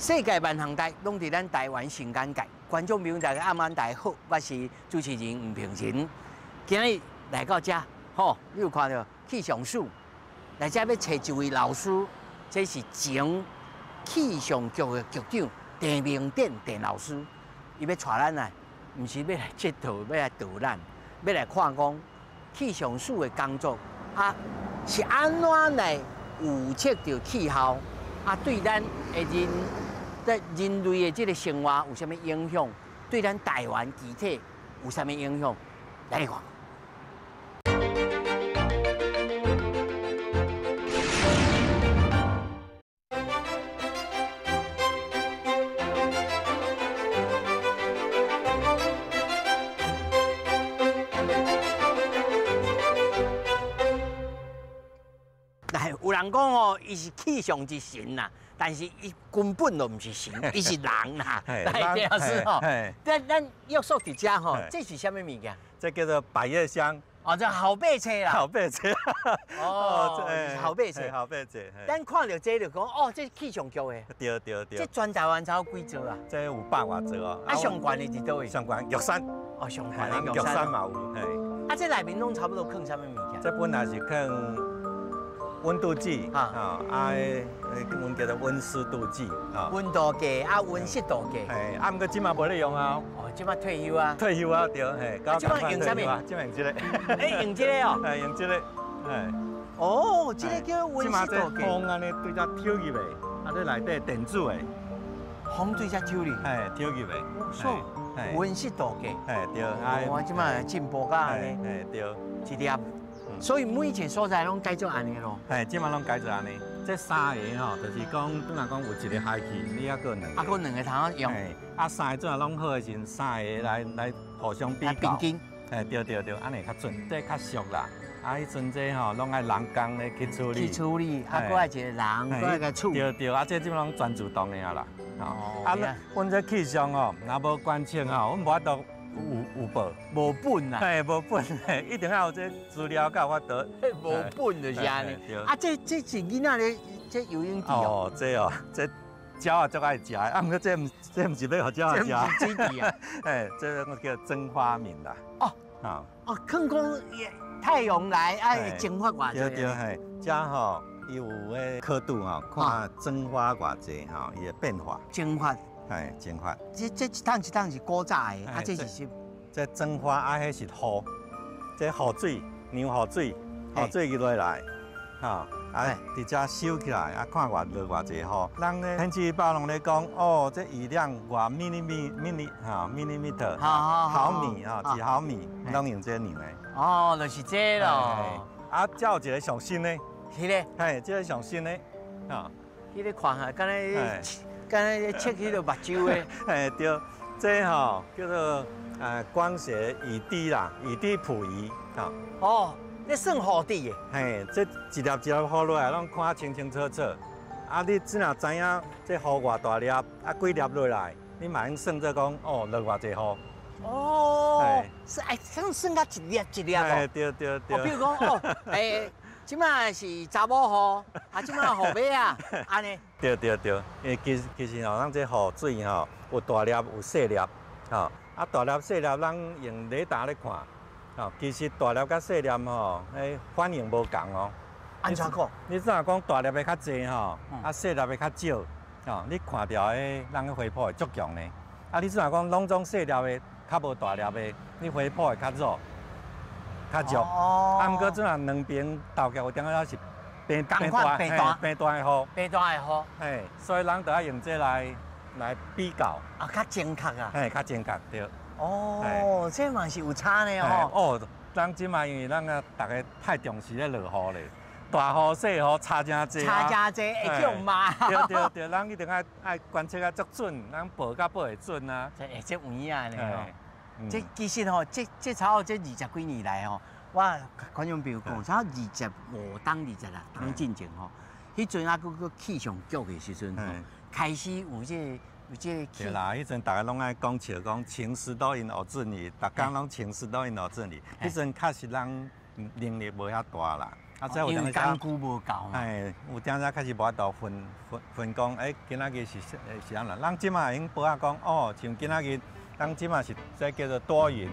世界万象台攏佇咱台灣新簡介。觀眾朋友大家暗晚大家好，我是主持人吳平仁。今日來到遮，吼，你有看著氣象署來遮欲揣一位老師，這是前氣象局的局長鄭明典鄭老師，伊欲帶咱來，毋是欲來𨑨迌，欲來導覽，欲來看講氣象署的工作啊，是按怎來預測著氣候啊，對咱的人對人類的這个生活有啥物影響？對咱台灣機體有啥物影響？來看。來，有人講哦，伊是氣象之神啦，但是伊根本就毋是神，伊是人啦。來，鄭老師吼，咱咱約束佇遮吼，這是啥物物件？這叫做百葉箱。哦，這後背車啦。後背車。哦，後背車。後背車。咱看著這就講，哦，這氣象局的。對對對。這全台灣才有幾座啊？這有百外座哦。啊，上懸的佇佗位？上懸玉山。哦，上懸的玉山嘛有。嘿。啊，這內面攏差不多囥啥物物件？這本來是囥溫度計啊，啊，阮叫做溫濕度計啊。溫度計啊，溫濕度計。嘿，啊，毋過這馬無咧用啊。哦，這馬退休啊。退休啊，對，嘿。這馬用啥物？這馬用這個。欸，用這個哦。嘿，用這個。嘿。哦，這個叫溫濕度計。風按呢對遮抽入的，啊，這內底電子的。風對遮抽入。嘿，抽入的。所以溫濕度計。嘿，對。我這馬進步到按呢。嘿，對。一粒。所以每一个所在攏改做按呢咯。嘿，這馬攏改做按呢。這三个吼，就是講，拄若講有一個海氣，你猶閣有兩個。啊，閣兩個通用。嘿，啊，三个陣攏好的時陣，三个來來互相比較。平均。嘿，對對對，按呢較準，這較俗啦。啊，彼陣這吼攏愛人工咧去處理。去處理，啊，閣愛一個人，閣愛共處理。對對，啊，這這馬攏全自動的啊啦。哦。啊，阮這氣象吼，若無觀測吼，阮無法度。有有報，無本啊！嘿，無本，一定要有這資料才有法度。無本就是按呢。啊，這這是囡仔咧，這游泳池哦。這哦，這鳥仔足愛食的，啊，毋過這毋這毋是欲予鳥仔食。這毋是水池啊。嘿，這個叫蒸發皿啦。哦。哦，囥講太陽來愛蒸發偌濟。對對嘿，這吼伊有彼刻度吼，看蒸發偌濟吼，伊的變化。蒸發。嘿，蒸發。這這一桶一桶是古早的，啊，這是啥？這蒸發啊，彼是雨，這雨水，量雨水，雨水伊落來，吼，啊，佇遮收起來，啊，看偌落偌濟雨。人咧天氣預報攏咧講，哦，這雨量偌 mini mini 吼 millimeter，毫米吼，一毫米，攏用這量的。哦，就是這咯。啊，這有一個上新的。彼个。嘿，這个上新的，吼。彼个看下，敢若。敢若測彼个目睭的，嘿對，這吼叫做光學雨滴啦，雨滴譜儀，吼。哦，咧算雨滴的。嘿，這一粒一粒雨落來，攏看清清楚楚。啊，你只若知影這雨偌大粒，啊幾粒落來，你嘛用算做講，哦，落偌濟雨。哦，是哎，算算甲一粒一粒哦。對對對。哦，比如講哦，欸。這馬是查某雨，啊，這馬雨尾啊，按呢。對對對，因為其其實吼，咱這雨水吼，有大粒有細粒，吼，啊大粒細粒，咱用雷達咧看，吼，其實大粒佮細粒吼，彼反應無仝哦。按怎講？你若講大粒的較濟吼，啊細粒的較少，吼，你看著彼人的回波會足強呢。啊，你若講攏總細粒的較無大粒的，你回波會較弱。較弱，啊，毋過這若兩邊鬥起來有點仔是變變大，變大的雨，變大的雨，嘿，所以人就愛用這來來比較，啊，較精確啊，嘿，較精確對。哦，這嘛是有差呢吼。哦，咱這馬因為咱啊，逐个太重視咧落雨咧，大雨細雨差誠濟，差誠濟會叫罵。對對對，咱一定愛愛觀測啊足準，咱報甲報會準啊。這會這有影呢吼。這其實吼，這這差不多這二十幾年來吼，我觀眾朋友講，差不多25冬26冬進前吼，彼陣猶閣閣氣象局的時陣吼，開始有這有這個。對啦，彼陣逐家攏愛講笑，講晴時都用烏陣雨，逐工攏晴時都用烏陣雨。彼陣確實人能力無遐大啦，啊，這因為工具無夠嘛。哎，有當時開始無法度分分分講，欸，今仔日是是按怎？咱這馬會用報仔講，哦，像今仔日，咱這馬是這叫做多雲。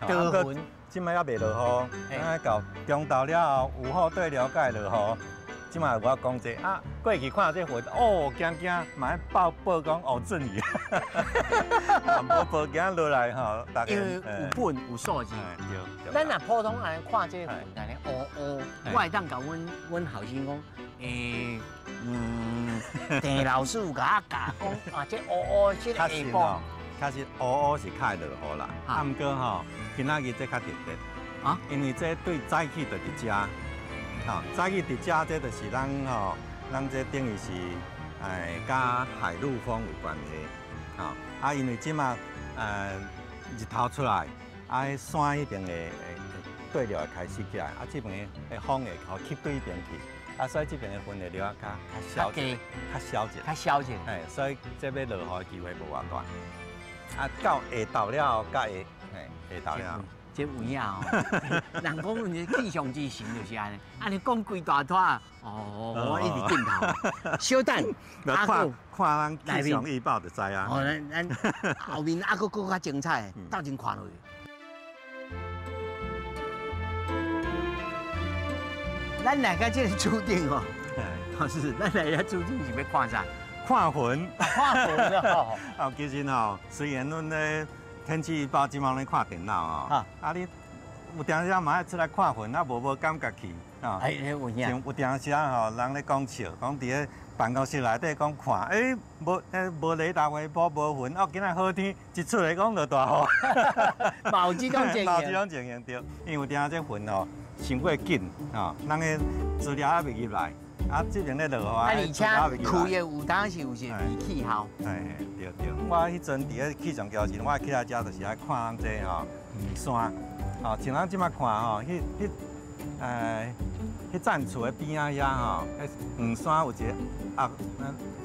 多雲。這馬猶未落雨，咱到中晝了後，午後對流才會落雨。這馬有我講這啊，過去看這雲，哦，驚驚，嘛愛報報講哦陣雨，無報驚落來吼，大家因為有本有數字。對。咱若普通按呢看這雲，按呢烏烏，我會當共阮阮後生講，欸，鄭老師有共我教講，啊，這烏烏這個下晡。確實烏烏是較會落雨啦，啊，毋過吼，今仔日這較特別，啊，因為這對早起就佇遮，吼，早起佇遮，這就是咱吼，咱這等於是哎，佮海陸風有關係，吼，啊，因為這馬日頭出來，啊，山彼邊的對流會開始起來，啊，這邊的風會予吸對彼邊去，啊，所以這邊的雲會較較小一，較小一，較小一，嘿，所以這欲落雨的機會無偌大。啊，到下晝了後，才會，嘿，下晝了後。這有影哦，人講你氣象之神就是按呢，按呢講規大拖，哦，我一直鏡頭。小等，啊，看看咱氣象預報就知啊。哦，咱咱後面啊，閣閣較精彩，鬥陣看落去。咱來到這個主頂哦，老師，咱來遮主頂是欲看啥？看雲，看雲哦。哦，其實吼，雖然阮咧天氣預報這馬咧看電腦哦，啊你有當時嘛愛出來看雲，啊無無感覺去，啊。哎，有影。像有當時吼，人咧講笑，講佇咧辦公室內底講看，欸，無欸無雷達回波，無雲，哦，今仔好天，一出來講落大雨。嘛有這種情形。嘛有這種情形對，因為有當這雲吼，傷過緊，吼，人的資料猶未入來。啊，這邊咧落雨啊，而且區域有當時有一個微氣候。嘿，對對。我彼陣佇咧氣象局時，我起來遮就是愛看咱這吼遠山，吼，像咱這馬看吼，彼彼彼棧厝的邊仔遐吼，彼遠山有一個啊，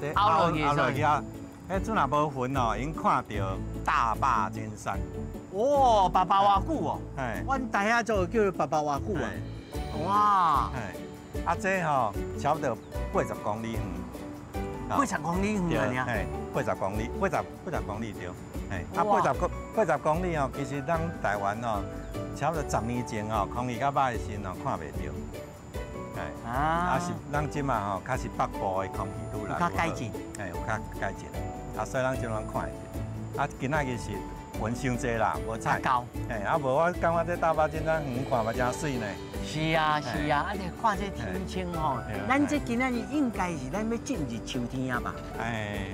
這凹落去遐，彼陣若無雲哦，已經看著大霸尖山。哇，爸爸偌久哦？嘿。阮大遐做叫做爸爸偌久啊？哇。啊，這吼差不多80公里遠。80公里遠啊？嘿，80公里，80公里對。嘿，啊，80公里哦，其實咱台灣哦，差不多10年前哦，空氣較歹的時陣哦，看袂著。嘿，啊是咱這馬吼，較是北部的空氣愈來愈較改進。嘿，有較改進。啊，所以咱這攏看會著。啊，今仔日是雲傷濟啦，無彩。夠。嘿，啊無我感覺這大霸尖山遠看嘛誠媠呢。是啊是啊，啊你看這天晴吼，咱這今仔日應該是咱欲進入秋天啊吧？哎，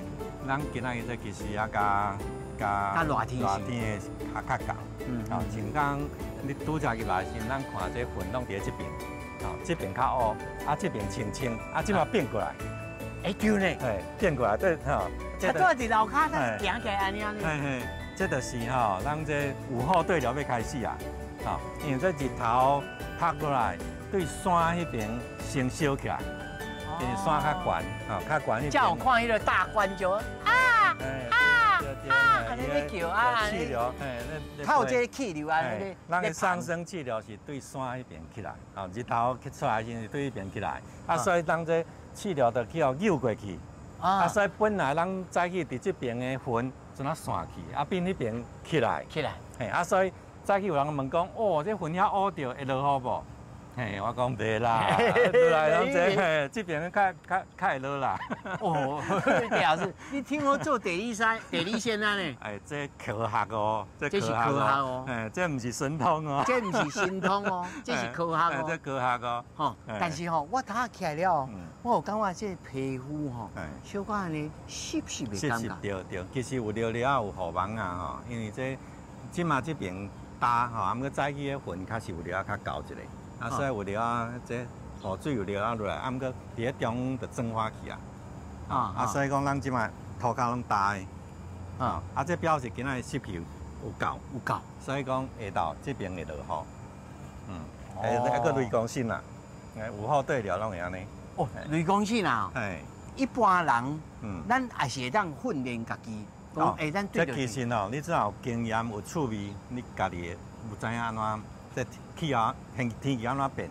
咱今仔日這其實也佮佮熱天熱天的較較仝。嗯。哦，像講你拄才入來時，咱看這雲攏佇咧這邊，哦，這邊較烏，啊這邊清清，啊這馬變過來。欸對呢。嘿，變過來，對吼。啊，拄仔佇樓跤，咱行起來按呢按呢。嘿嘿，這就是吼，咱這午後對流欲開始啊，吼，因為這日頭拍過來，對山彼邊先燒起來，因為山較懸，吼，較懸彼邊。才有看彼个大觀就啊啊啊，按呢咧叫啊，氣流，嘿，較有這个氣流啊，咱的上升氣流是對山彼邊起來，吼，日頭出來時是對彼邊起來，啊，所以當這氣流就去予扭過去，啊，所以本來咱早起佇這邊的雲，怎啊散去，啊變彼邊起來，起來，嘿，啊，所以早起有人問講，哦，這雲遐烏著會落雨無？嘿，我講袂啦，落來攏這嘿，這邊較較較會落啦。哦，老師，你聽我做地理師、地理先生呢？哎，這科學哦，這是科學哦，哎，這毋是神通哦，這毋是神通哦，這是科學哦，這科學哦。吼，但是吼，我頭起來了，我有感覺這皮膚吼，小可按呢濕濕的感覺。濕濕對對，其實有了了有雨網啊吼，因為這這馬這邊焦吼，啊毋過早起的雲確實有了較厚一个。啊，所以有了啊，這雨水有了啊落來，啊，毋過佇咧中央就蒸發去啊。啊，所以講咱這馬塗跤攏焦的。啊，啊，這表示今仔日濕氣有夠，有夠。所以講下晝這邊會落雨。嗯，欸，抑閣雷公信啦，欸，午後對流攏會按呢。哦，雷公信啊。嘿。一般人，咱也是會當訓練家己，講會當對。這其實哦，你只要有經驗、有趣味，你家己有知影按怎。這氣候天天氣按怎變？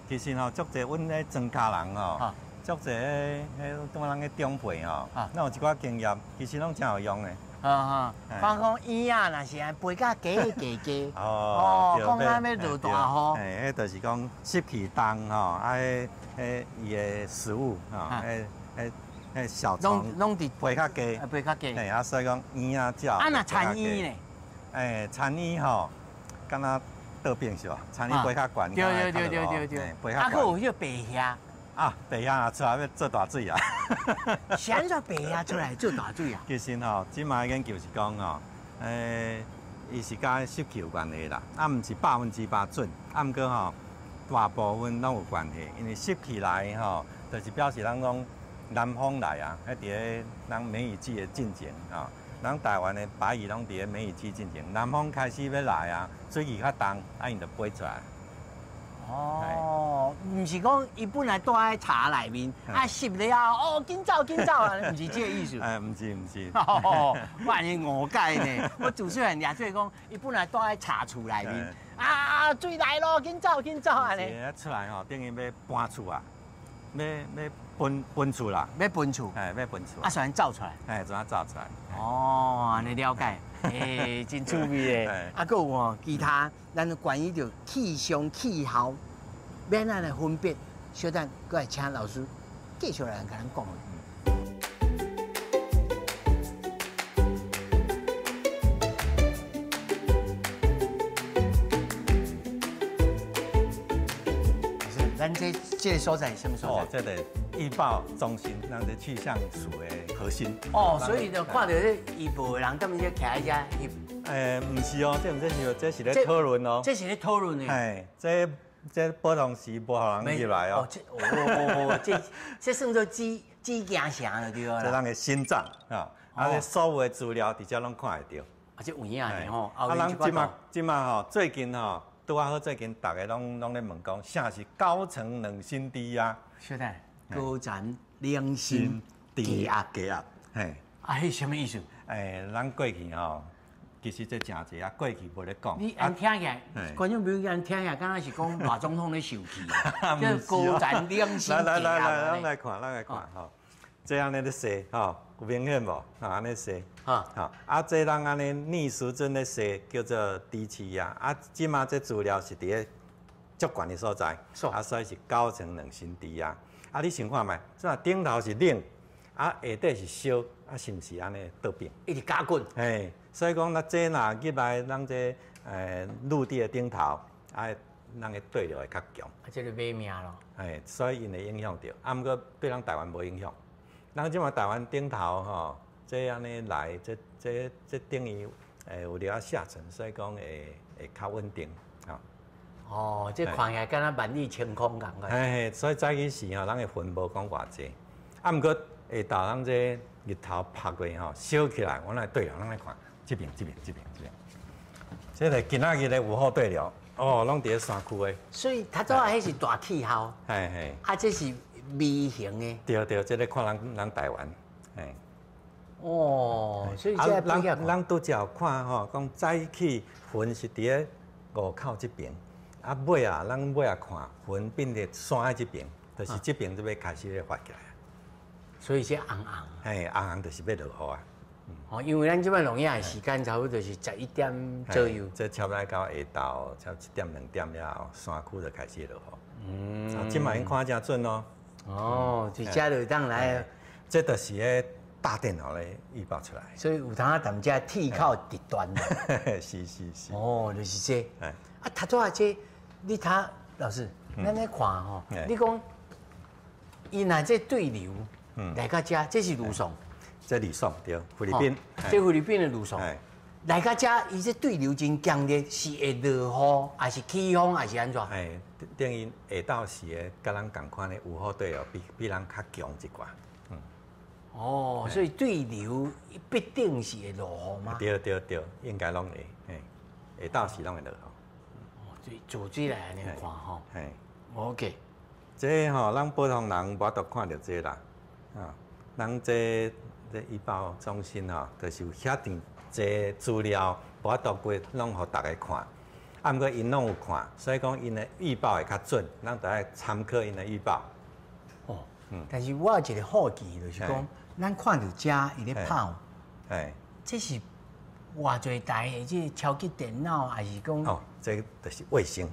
其實吼，足濟阮咧莊跤人吼，足濟彼彼咱个長輩吼，咱有一寡經驗，其實攏誠有用的。啊哈，講講嬰仔若是按飛較低低低，哦，講按欲落大雨。嘿，彼就是講濕氣重吼，啊，彼彼伊的食物吼，彼彼彼小蟲攏佇飛較低，飛較低。嘿，啊，所以講嬰仔鳥。啊，若田莺呢？欸，田莺吼，敢若倒變是無？田莺飛較懸。對對對對對對。啊，閣有彼個白蟻。啊，白蟻出來欲做大水啊！是按怎白蟻出來做大水啊？其實吼，這擺研究是講吼，伊是佮濕氣有關係啦，啊，毋是100%準，啊，毋過吼，大部分攏有關係，因為濕氣來吼，就是表示咱講南風來啊，彼佇咧咱梅雨季的進前吼，咱台灣的白蟻攏佇咧梅雨季進前，南風開始欲來啊，水氣較重，啊，𪜶就飛出來。哦，毋是講伊本來蹛佇巢內面，啊濕了後，哦，緊走緊走啊，毋是這個意思。哎，毋是毋是。哦，我按呢誤解呢，我自細漢掠做講，伊本來蹛佇巢厝內面，啊，水來咯，緊走緊走按呢。出來吼，等於欲搬厝啊，欲欲搬搬厝啦。欲搬厝。哎，欲搬厝。啊，煞走出來。哎，怎啊走出來？哦，按呢了解。欸，真趣味的。啊，閣有哦，其他咱關於著氣象氣候，欲按怎來分別？小等，閣來請老師繼續來共咱講。老師，咱這這个所在是啥物所在？哦，這个預報中心，咱這氣象署的核心。哦，所以就看著這預報的人，踮這徛佇遮翕。欸，毋是哦，這毋是，這是咧討論哦。這是咧討論的。嘿，這這普通時無予人入來哦。這哦，這這算做紫紫禁城就對啦。這咱的心臟啊，啊，這所有的資料佇遮攏看會著。啊，這有影呢吼。啊，咱這馬這馬吼，最近吼，拄仔好最近，逐家攏攏咧問講，啥是高層冷心低壓？小等，高層冷心低壓。低壓，嘿。啊，彼啥物意思？欸，咱過去吼，其實這誠濟啊，過去無咧講。你按聽起來，觀眾朋友按聽起來，敢若是講賴總統咧受氣，這高層冷心低壓。來來來來，咱來看，咱來看吼，這按呢咧踅吼，有明顯無？啊，按呢踅，吼，啊，這咱按呢逆時針咧踅，叫做低氣壓。啊，這馬這資料是佇咧足懸的所在，啊，所以是高層冷心低壓。啊，你想看覓？這頂頭是冷，啊，下底是燒，啊，是毋是按呢倒變？一直加滾。嘿，所以講，咱這若入來，咱這陸地的頂頭，啊，咱的對流會較強。啊，這就欲命囉。嘿，所以𪜶會影響著，啊，毋過對咱台灣無影響。咱這馬台灣頂頭吼，這按呢來，這這這等於有了下沉，所以講會會較穩定，吼。哦，這看起來敢若萬里晴空仝款。嘿嘿，所以早起時吼，咱的雲無講偌濟，啊，毋過下晝咱這日頭曬過吼，燒起來，我來對流，咱來看，這邊這邊這邊這邊，這個今仔日的午後對流，哦，攏佇咧山區的。所以較早彼是大氣候，嘿嘿，啊，這是微型的。對對，這个看咱咱台灣，嘿。哦，所以這咱咱拄才有看吼，講早起雲是佇咧五口這邊。啊，尾啊，咱尾啊看雲變佇山仔這邊，就是這邊就欲開始咧發起來。所以是紅紅。嘿，紅紅就是欲落雨啊。哦，因為咱這擺錄影的時間差不多就是11點左右。這差不多到下晝，差不多1點2點了後，山區就開始落雨。嗯。啊，這擺𪜶看誠準哦。哦，就這就當來。這就是彼大電腦咧預報出來。所以有當仔踮遮鐵口直斷。是是是。哦，就是這。啊，頭拄仔這。你睇老師，咱咧看吼，你講伊若這對流來到遮，這是呂宋，這呂宋對，菲律賓，這菲律賓的呂宋來到遮，伊這對流真強烈，是會落雨，還是起風，還是按怎？哎，等於下晝時的，佮咱仝款的有雨對流，比比咱較強一寡。嗯。哦，所以對流必定是會落雨嗎？對對對，應該攏會，嘿，下晝時攏會落雨。組織來按呢看吼，嘿，OK，這吼，咱普通人無法度看著這啦，啊，咱這這預報中心吼，就是有遐濟濟資料，無法度規攏予逐家看。啊，啊，毋過𪜶攏有看，所以講𪜶的預報會較準，咱著愛參考𪜶的預報。哦，但是我有一個好奇，就是講，咱看著遮伊咧跑，這是偌濟台的這超級電腦，還是講？哦，這就是衛星，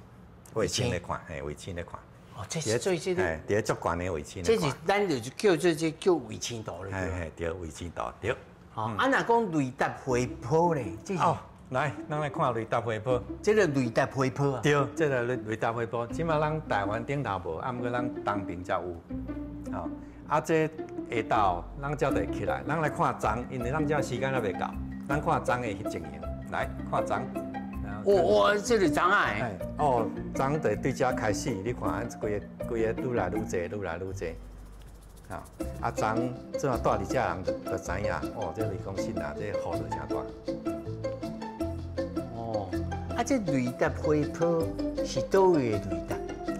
衛星咧看，嘿，衛星咧看。哦，這是做這個，佇咧足懸的衛星。這是咱就是叫做這叫衛星圖了。嘿嘿，對，衛星圖對。哦，啊，若講雷達回波咧，這是。哦，來，咱來看雷達回波。這個雷達回波啊。對，這個雷達回波，這馬咱台灣頂頭無，啊，毋過咱東爿才有。吼，啊，這下晝咱才會起來，咱來看昨，因為咱這時間猶未到，咱看昨的情形，來看昨。哦哦，這個昨啊。哦，昨就對這開始，你看，規个規个愈來愈濟，愈來愈濟。啊，啊，昨這馬蹛佇遮人就知影，哦，這雷公信啊，這雨落誠大。哦，啊，這雷達回波是佗位的雷達？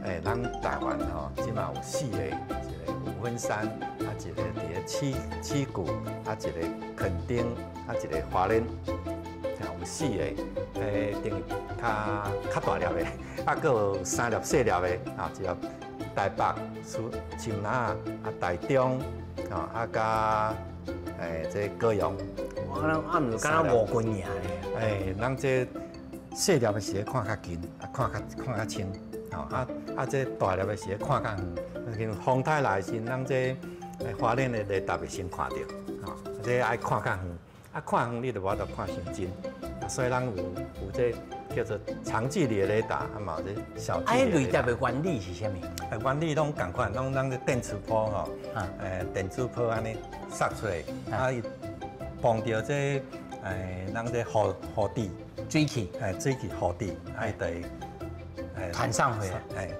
欸，咱台灣吼，這馬有四个，一个五分山，啊，一个佇咧七股，啊，一个墾丁，啊，一个花蓮，有四个，欸，等於較較大粒的，啊，閣有三粒細粒的，啊，一粒台北、樹林啊，台中，啊，啊，佮欸，這高雄。我敢若啊，毋是敢若五軍爾咧。欸，咱這細粒的是咧看較近，啊，看較清，吼，啊啊，這大粒的是咧看較遠。風颱來時，咱這花蓮的雷達會先看著，吼，這愛看較遠，啊，看遠你就無法度看傷近，所以咱有這叫做長距離的雷達，啊嘛有這小距離。啊，雷達的原理是啥物？欸，原理攏仝款，攏咱這電磁波吼，欸，電磁波按呢撒出來，啊，伊碰著這欸，咱這雨雨滴水汽，欸，水汽雨滴，啊，伊就會傳送回來，欸，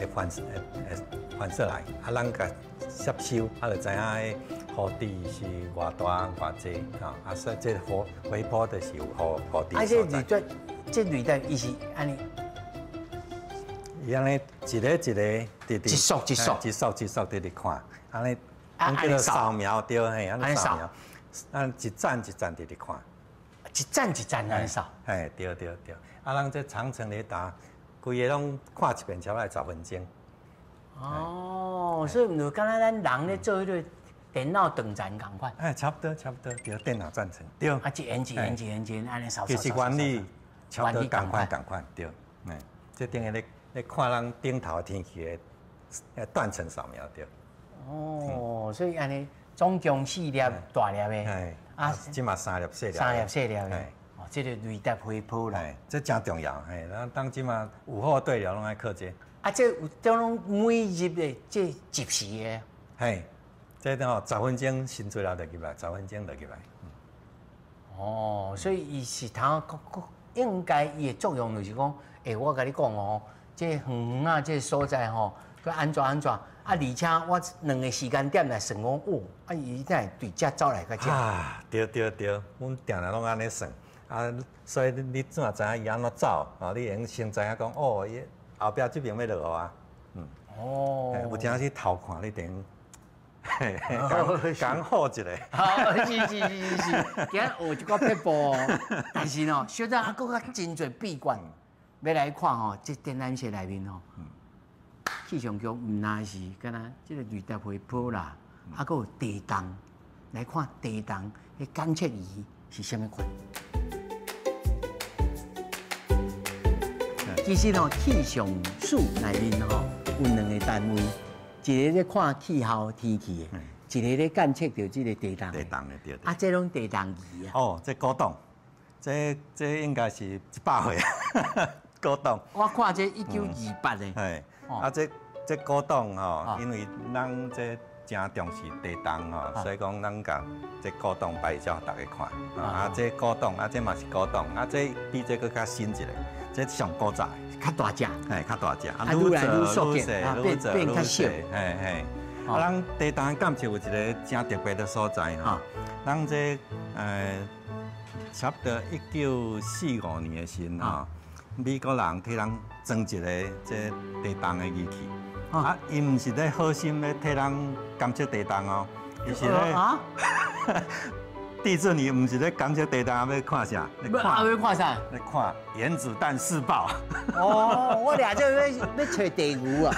會反會會反射來，啊，咱共接收，啊，就知影彼雨滴是偌大偌濟，吼，啊，所以這回回波就是有雨雨滴。啊，這雷達，這雷達伊是按呢，伊按呢一个一个佇佇一束一束，一束一束佇佇看，按呢，阮叫做掃描對，嘿，按呢掃描，按一層一層佇佇看，一層一層按呢掃，嘿，對對對，啊，咱這長程雷達，規个攏看一遍，差不多十分鐘。哦，所以毋就敢若咱人咧做彼个電腦斷層仝款。哎，差不多，差不多，對，電腦斷層，對。啊，一緣一緣一緣一緣按呢掃。其實原理差不多仝款仝款，對。哎，這等於咧咧看咱頂頭天氣的斷層掃描，對。哦，所以按呢總共四粒大粒的，啊，這馬三粒細粒，三粒細粒的。哦，這個雷達回波啦，這誠重要，嘿，咱當這馬有雨對流攏愛靠這。啊，這有這攏每日的這即時的。嘿，這吼十分鐘新資料就入來，十分鐘就入來。哦，所以伊是通應該伊的作用就是講，欸，我共你講哦，這遠遠啊，這所在吼，閣按怎按怎，啊，而且我兩個時間點來算講，哦，啊，伊才會對遮走來到遮。啊，對對對，阮定定攏按呢算，啊，所以你怎知影伊按怎走？啊，你會用先知影講，哦，伊後壁這邊欲落雨啊，嗯，哦，有陣時頭看你等，講好一下，好，是是是是是，今日學一寡撇步，但是喏，小等還閣較真濟秘訣，欲來看吼，這展覽室內面吼，氣象局毋但是敢若這個雷達回波啦，啊，閣有地動，來看地動彼監測儀是啥物款。其實吼，氣象署內面吼有兩個單位，一個咧看氣候天氣的，一個咧監測著這個地動。地動的對。啊，這攏地動儀啊。哦，這古董，這應該是100歲古董。我看這1928的。嘿，啊，這古董吼，因為咱這誠重視地動吼，所以講咱共這古董擺照予大家看。啊，這古董，啊，這嘛是古董，啊，這比這閣較新一個。這上古早，較大隻，嘿，較大隻，啊，愈來愈縮減，變較小，嘿嘿。啊，咱地動監測有一个誠特別的所在吼，咱這差不多1945年的時陣吼，美國人替咱裝一个這地動的儀器，啊，伊毋是咧好心咧替咱監測地動哦，伊是咧地震仪毋是咧监测地动，啊欲看啥？啊，欲看啥？咧看原子弹试爆。哦，我掠做欲揣地牛啊，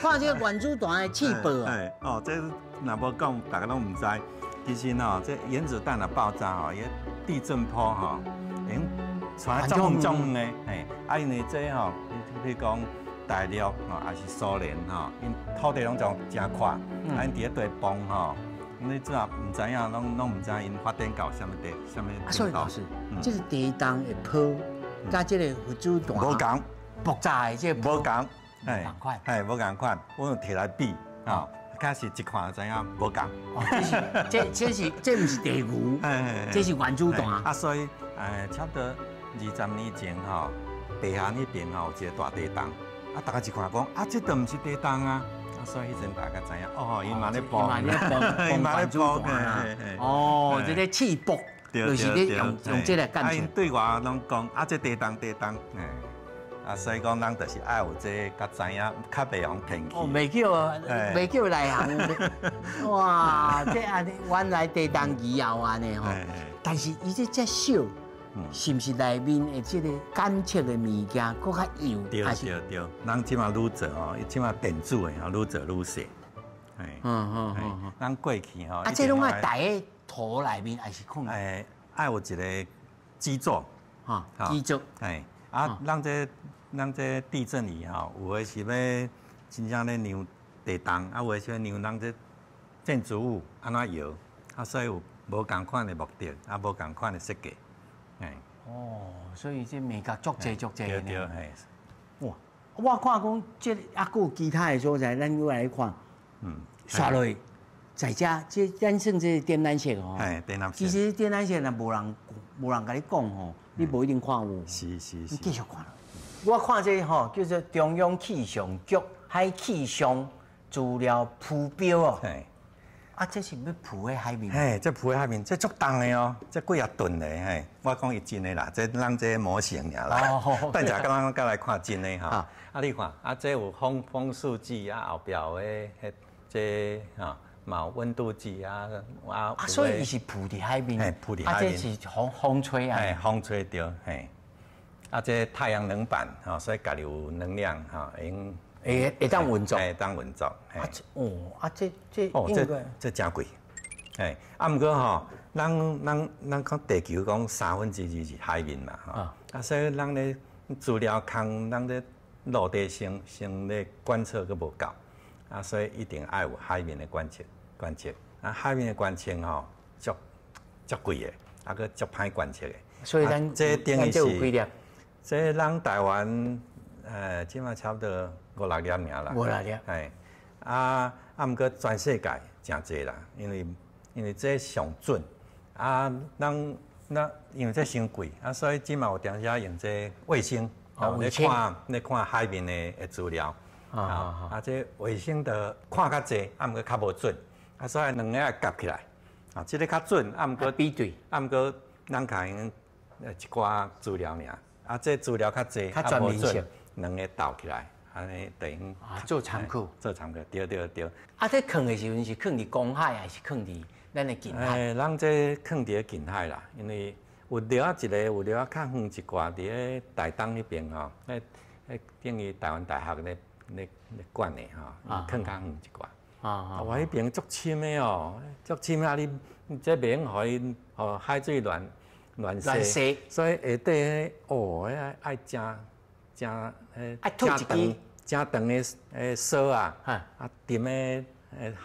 看這個原子彈的試爆啊。哦，這若無講，大家攏毋知。其實吼，這原子彈若爆炸吼，伊地震波吼，會用傳足遠足遠的。嘿，啊，因為這吼，比如講大陸吼，抑是蘇聯吼，𪜶土地攏總誠闊，啊，𪜶佇咧地崩吼。你這毋知影，攏攏毋知𪜶發展到啥物地，啥物啊，所以老師，這個地動的波，佮這個原子彈無仝，爆炸的這個無仝，無仝款，嘿，無仝款，我用提來比，啊，確實一看就知影無仝。哦，這是這這是這毋是地牛，這是原子彈。啊，所以差不多20年前吼，北韓彼邊吼有一個大地動，啊，大家一看講，啊，這都毋是地動啊。所以彼陣大家知影，哦，伊嘛咧爆，伊嘛咧爆，哦，這個試爆，就是咧用用這個感覺。啊，𪜶對外攏講，啊，這地動地動，啊，所以講咱就是愛有這個，較知影，較袂予騙去。哦，袂叫，袂叫內行。哇，這按呢，原來地動儀也有按呢吼。但是伊這遮小，是毋是內面的這個監測的物件閣較幼？對對對，咱這馬愈做吼，這馬電子的吼，愈做愈細。咱過去吼，啊，這攏愛帶佇塗內面，還是囥？愛有一個基座。哈，基座。啊，咱這地震儀吼，有的是欲真正咧量地動，啊，有的是欲量咱這建築物按怎搖，啊，所以有無仝款的目的，啊，無仝款的設計。哦，所以這眉角足濟足濟對對嘿。哇，我看講這猶閣有其他的所在，咱閣來看。刷落去，在遮這咱算這個點藍色吼。嘿，點藍色。其實點藍色若無人無人共你講吼，你無一定看有。是是是。你繼續看。我看這吼叫做中央氣象局海氣象資料浮標哦。啊，這是欲浮佇海面？嘿，這浮佇海面，這足重的哦，這幾仔噸的嘿。我講伊真的啦，這咱這模型爾啦。哦。等下咱閣來看真的吼。啊，你看，啊，這有風風速計啊，後壁有彼這吼，嘛有溫度計啊啊。啊，所以伊是浮佇海面。嘿，浮佇海面。啊，這是風風吹啊。嘿，風吹著嘿。啊，這太陽能板吼，所以家己有能量吼，會用。會會當運作，會當運作。啊，哦，啊，這這哦，這這誠貴。嘿，啊，毋過吼，咱咱咱講地球講2/3是海面嘛，吼。啊，所以咱咧資料空，咱咧陸地上上咧觀測閣無夠，啊，所以一定愛有海面的觀測觀測。啊，海面的觀測吼，足足貴的，啊，閣足歹觀測的。所以咱這等於是，這咱台灣，這馬差不多五六粒爾啦。五六粒。嘿，啊啊，毋過全世界誠濟啦，因為因為這上準，啊，咱咱因為這傷貴，啊，所以這馬有當時用這衛星，咧看咧看海面的的資料，啊啊，這衛星就看較濟，啊，毋過較無準，啊，所以兩个愛夾起來，啊，這個較準，啊，毋過比對，啊，毋過咱較用一寡資料爾，啊，這資料較濟，較全面性，兩个鬥起來。按呢等於做參考，做參考，對對對。啊，這囥的時陣是囥佇公海，還是囥佇咱的近海？咱這囥佇咧近海啦，因為有著仔一個，有著仔較遠一寡，佇咧台東彼邊吼，彼彼等於台灣大學咧咧咧管的吼，囥較遠一寡。啊，哇，彼邊足深的哦，足深啊！你這袂用予伊予海水亂亂洗，所以下底彼哦，彼愛誠誠誠長。誠長的的索啊，啊，沉咧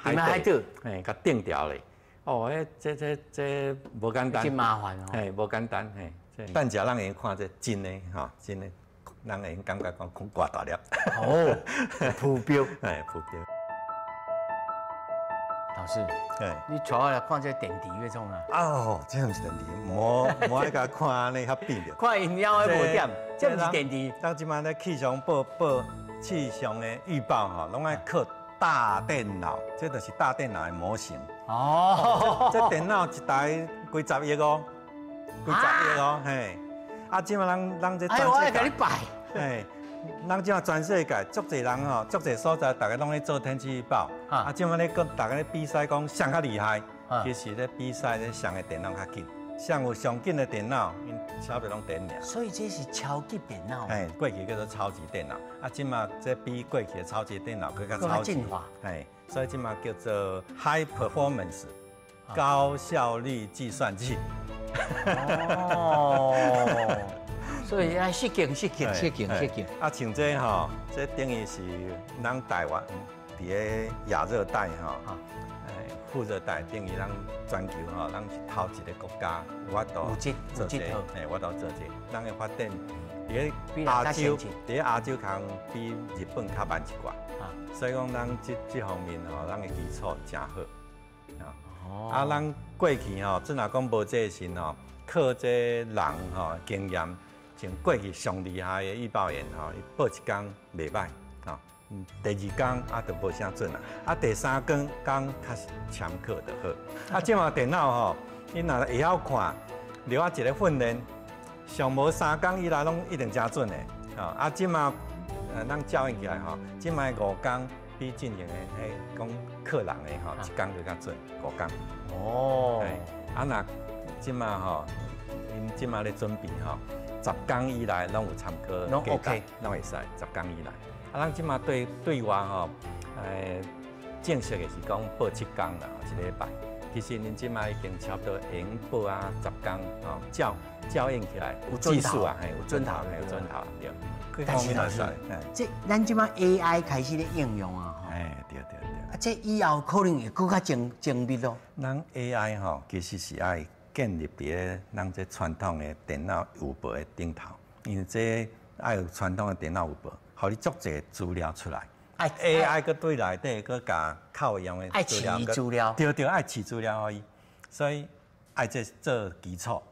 海底，嘿，共釘牢咧。哦，彼這這這無簡單，真麻煩哦。嘿，無簡單，嘿。等下咱會用看這真的吼，真的，咱會用感覺講講偌大粒。哦，浮標，嘿，浮標。老師，你帶我來看這電池欲創啥？哦，這毋是電池，無無愛共看按呢遐變著。看𪜶了的無點，這毋是電池。咱這擺咧氣象報報氣象的預報吼，攏愛靠大電腦，這就是大電腦的模型。哦，這電腦一台幾十億哦，幾十億哦，嘿。啊，這擺咱咱這全世界，我愛共你拜。嘿，咱這擺全世界足濟人吼，足濟所在，大家攏咧做天氣預報。啊，這擺咧閣大家咧比賽講誰較厲害。其實咧比賽咧上的電腦較緊，上有上緊的電腦，𪜶差不多攏第一名。所以這是超級電腦。哎，過去叫做超級電腦，啊，這馬這比過去的超級電腦閣較閣較超級進化。哎，所以這馬叫做 high performance 高效率計算機。哦，所以愛失敬失敬失敬失敬。啊，像這吼，這等於是咱台灣佇咧亞熱帶吼，哎，副熱帶等於咱全球吼，咱是頭一個國家有法度有這做這有這套，嘿，有法度做這，咱的發展佇咧比人較亞洲，先進佇咧亞洲較比日本較慢一寡，所以講咱這方面吼，咱的基礎誠好。哦啊，咱過去吼，陣若講無這個時吼，靠這人吼經驗，像過去上厲害的預報員吼，伊報一工袂䆀，吼，第二工啊就無啥準啦，啊第三工工較參考就好。啊，這馬電腦吼，伊若會曉看，留啊一個訓練，上無3工以內攏一定誠準的，吼。啊，這馬咱照應起來吼，這馬5工比進前的彼講靠人的吼，一工就較準，五工。啊若這馬吼，𪜶這馬咧準備吼，10工以內攏有參考攏價值 OK 攏會使10工以內。啊，咱這馬對對外吼，正式的是講報7工啦，一禮拜。其實𪜶這馬已經差不多會用報啊10工吼，照照應起來有準頭技術啊，嘿，有準頭，有嘿，有準頭，對。但是老師，這咱這馬 AI 開始咧應用啊，吼，哎，對對對。啊，這以後可能會閣較精精密咯。咱 AI 吼，其實是愛建立佇咧咱這傳統的電腦預報的頂頭，因為這愛有傳統的電腦預報，予你足濟資料出來。愛 AI 閣對內底閣共靠用的愛飼資料對對，愛飼資料予伊，所以愛這做基礎。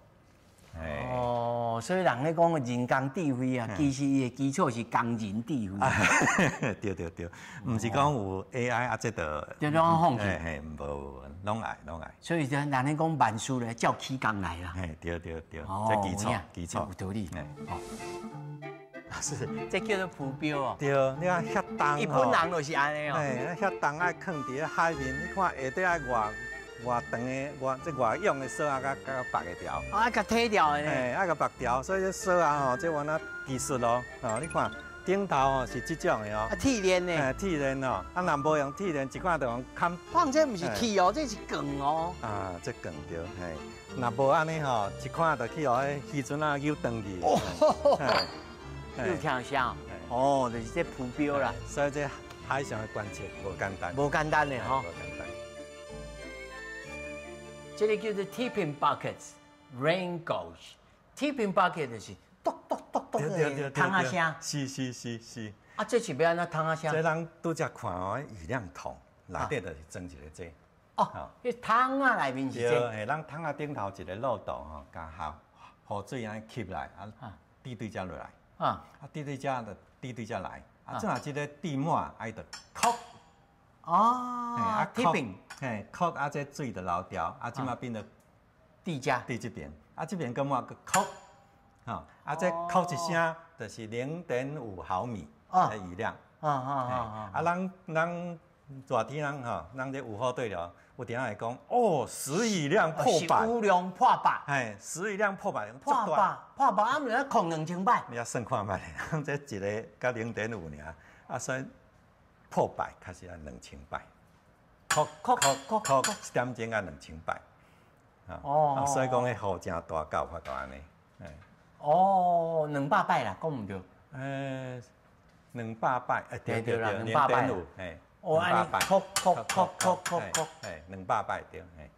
哎，哦，所以人咧講人工智慧啊，其實伊的基礎是工人智慧。對對對，毋是講有 AI 啊，這就就攏放棄。嘿嘿，無無，攏愛攏愛。所以就人咧講萬事咧照起工來啦。嘿，對對對，這基礎基礎有道理。嘿。哦，老師，這叫做浮標哦。對，你看遐重一般人就是按呢哦。嘿，遐重愛囥佇咧海面，你看下底愛偌偌長的、偌這偌勇的索仔，佮佮縛會牢。啊，共提牢的呢。嘿，愛共縛牢，所以這索仔吼，這原來技術咯，哦，你看頂頭吼是這種的哦。啊，鐵鏈呢？嘿，鐵鏈哦，啊，若無用鐵鏈，一看就用砍。放這毋是鐵哦，這是鋼哦。啊，這鋼對，嘿，若無按呢吼，一看就去予彼漁船仔扭斷去。哦，嘿。有聽聲？哦，就是這浮標啦。所以這海上的觀測無簡單。無簡單的吼。無簡單。這個叫做 tipping buckets rain gauge。tipping bucket 就是篤篤篤篤的桶仔聲。是是是是。啊，這是欲按怎桶仔聲？這咱拄才看哦，雨量筒內底就是裝一個這。哦，彼桶仔內面是這。對，嘿，咱桶仔頂頭一個漏斗吼，共雨水按呢吸來，啊，滴對遮落來。啊，滴對遮就滴對遮來。啊，這若這个滴滿，啊，伊就扣。哦，啊，tipping，嘿，扣啊，這水就流掉，啊，這馬變做滴遮，滴這邊，啊，這邊閣滿閣扣，吼，啊，這扣一聲就是0.5毫米的雨量。啊，咱咱熱天人吼，咱這有雨對流，有陣會講，哦，時雨量破百，雨量破百，嘿，時雨量破百，破百，破百，啊，毋是控2000擺。你要算看覓，這一个佮0.5爾，啊，所以破百確實愛2000擺，扣扣扣扣一點鐘愛2000擺，哦，所以講彼雨誠大，才有法度按呢，哦，200擺啦，講毋對。200擺，哎，對對對，200擺，嘿，哦，按呢，扣扣扣扣扣扣，嘿，200擺對，嘿。